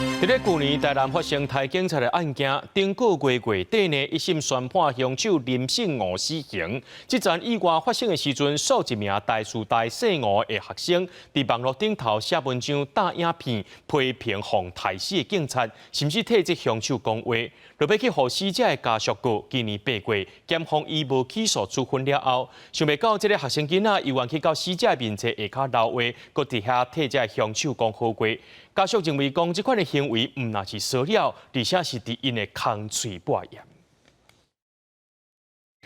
佇咧舊年台南發生刣警察的案件，頂個月月底呢，一審宣判兇手林姓吳死刑。這陣意外發生的時陣，數一名台師大四五的學生佇網路頂頭寫文章、搭影片，批評予刣死的警察，甚至替這兇手講話。落尾去予死者的家屬告，今年8月，檢方以無起訴處分了後，想袂到這个學生囡仔猶原去到死者面冊下跤留話，閣佇遐替這兇手講好話。家屬認為講這款的行為毋但是騷擾，而且是佇𪜶的空喙抹鹽。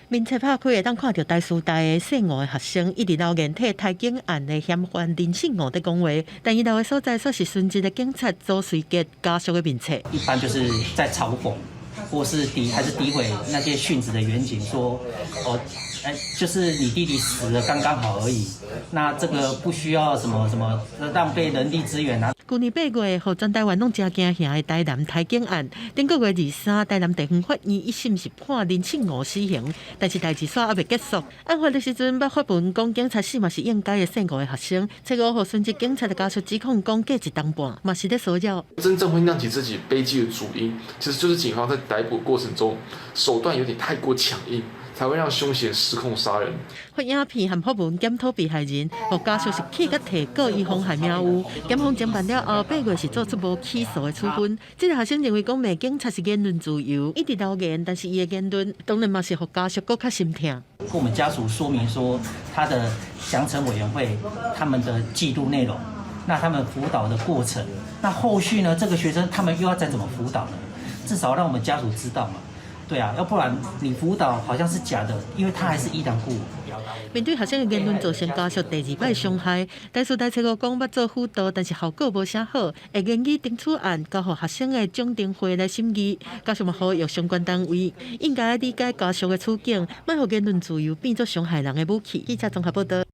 面冊拍開會當看著台師大的四五的學生一直留言替刣警案的嫌犯林姓吳佇講話，但伊留的所在卻是殉職的警察周瑞杰家屬的面冊。一般就是在嘲諷，或是詆還是詆毀那些殉職的員警，說哦，哎，就是你弟弟死了剛剛好而已，那這個不需要什麼什麼浪費人力資源啊。舊年8月，予全台灣攏誠驚嚇的台南刣警案，頂個月23，台南地方法院一審是判林姓吳死刑，但是代誌煞猶未結束。案發的時陣，捌發文講警察死嘛是應該的四五个學生，初五予殉職警察的家屬指控講過一冬半，嘛是咧騷擾。真正會釀起這起悲劇的主因，其實就是警方在逮捕過程中手段有點太過強硬，才會讓兇嫌失控殺人。發影片和發文檢討被害人，予家屬是氣甲提告伊妨害名譽。檢方偵辦了後，8月是做出無起訴的處分。這个學生認為講罵警察是言論自由，一直留言，但是伊的言論當然嘛是予家屬閣較心疼。跟我們家屬說明說，他的獎懲委員會他們的記錄內容，那他們輔導的過程，那後續呢？這個學生他們又要再怎麼輔導呢？至少讓我們家屬知道嘛。對啊，要不然你輔導好像是假的，因為他還是依然故我。面對學生的言論造成家屬第二擺傷害，台師大初五講欲做輔導，但是效果無啥好，會研議懲處案交予學生的總懲會來審議。家屬嘛呼籲相關單位應該理解家屬的處境，莫予言論自由變做傷害人的武器。記者綜合報道。